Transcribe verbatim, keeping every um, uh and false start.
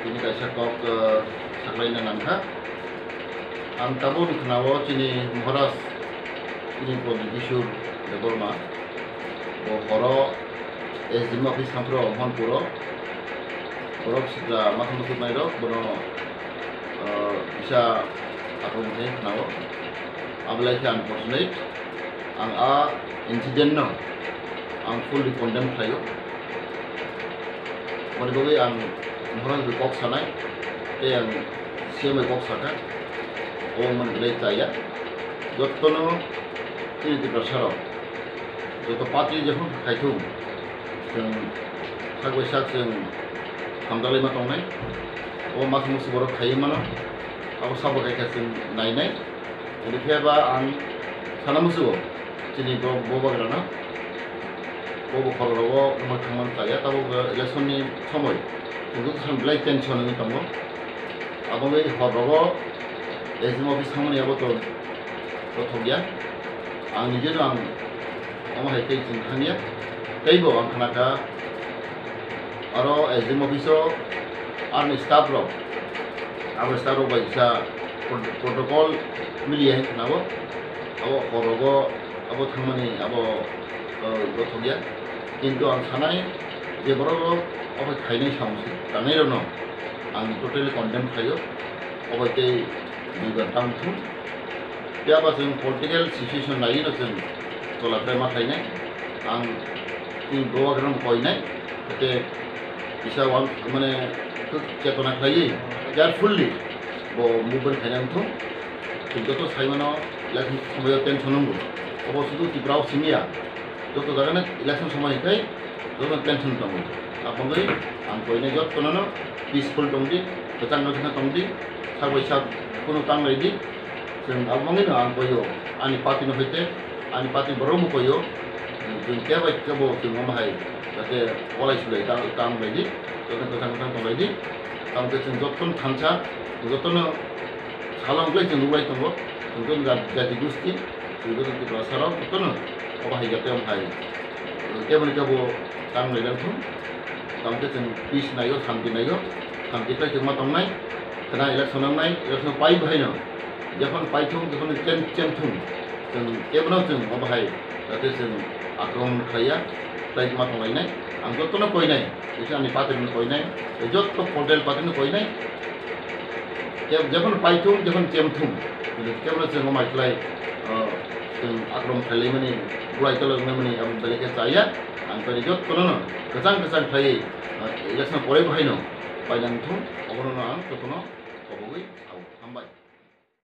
Tini kaisa kok, eh, saklaina nangkha. Ang tabuk khwnao chini Maharaj, chini Pradyot Kishore Debbarma, bo horo S D M office thangphuru Mohanpuro, borok sitra mathang muchuk nairok, bono, eh, kisa akhung thai khwnao. Abolai khe unfortunate. Ang a incident no ang fully condemn khlaio. Mani bagwi ang Maharaj bai kok sanai, tei ang C M bai kok sakha, o mani belai chaya. Jotono chini Tiprasa rok, joto party jephru khaithung, chwng sak bai sak chwng hamjaglaima tongnai. O mas musu borok khaiwi mano, abo sabo khaikha chwng nainai. Hwnkhe ba ang sana musugo, chini bo, bo bagrano, bo bo khorokrogo wngma thangmani chaya, tabuk election ni somoi, chwng joto san belai tension wngwi tongo. Abo wngwi horrogo S D M office thangmani abo to, to thokya. Ang nijeno ang omo hai khe chwng thangya, teibo ang khnakha, aro S D M office o army staff rok, abo staff rok bai kisa prot-, protocol miliya hinwi khnao, abo horogo abo thangmani abo, o, gothokya. Kintu ang sanai je borok rok obo khainai samung se tangnai rokno ang totally condemn khlaio, obo tei duibar tang thung. Phiya ba chwng political situation naiwi no chwng chwla khe ma khainai. Ang chini bo bagrano koinai, hwnkhe kisa wan, mane, chwng chetona khlaiwi carefully bo movement khaina wngthung. Chwng joto sai mano election somoio tension wngo. Obo sudu Tripura o simi ya. Joto jagano election somoi hwnkhe joto tension tongo. Aboni ang koinai jotono peaceful tongdi, kwchang no tongdi, sak bai sak kunu tang laidi. Chwng abo wngwi no ang koio, ani party no hoite, ani party borok bo koio, chwng kebo kebo chwng omo hai, jate walai sulai ta-, tang laidi, joto kwchang kwchang tong laidi, tamo khe chwng jotono thansa, jotono salo wngkhe chwng nuklai tongo, chwng joto jat-, jati gosti, chwng joto Tiprasa rok jotono obo hai jate omo hai, kebo ni kebo tang lai thung, tamo khe chwng peace naio, shanti naio, shanti khlai chwng ma tongnai, khwna election wngnai, election pai bahaino. Jephon paithung, jephon chem, chemthung, chwng kebono chwng obo hai, jate chwng akromon khlaiya, khlai ma tonglainai. Ang jotono koinai, bisi ani party no koinai, tei joto political party no koinai. Je-, jephon paithung, jephon chemthung, kebono chwng omo hai khlai, o, chwng akrom khlailaimani, bulai toloknaimani, abo belai khe chaya. Ang tini jotono no kwchang kwchang khlaiwi, o, election pore bahaino painang thung, obono no ang jotono kobogwi sao. Hambai.